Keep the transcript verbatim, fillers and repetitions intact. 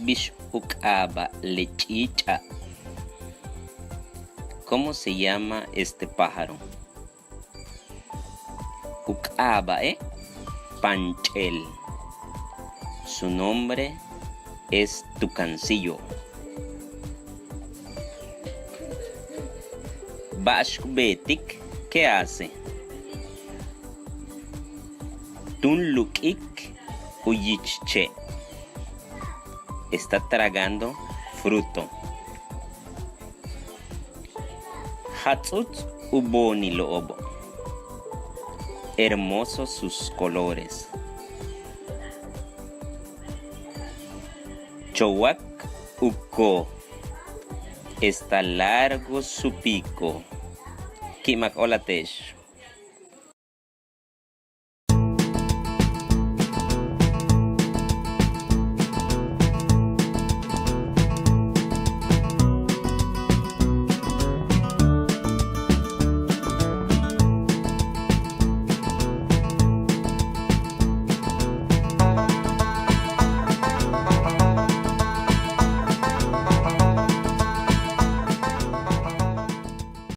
Bix u k'aaba' le ch'iich'a'? ¿Cómo se llama este pájaro? U k'aaba'e' panch'el. Su nombre es tucancillo. Ba'ax ku beetik? ¿Qué hace? Tun luk'ik u yich che'. Está tragando fruto. Jats'uts u boonilo'obo'. Hermosos sus colores. Chowak u koo. Está largo su pico. Ki'imak, hola te'ex.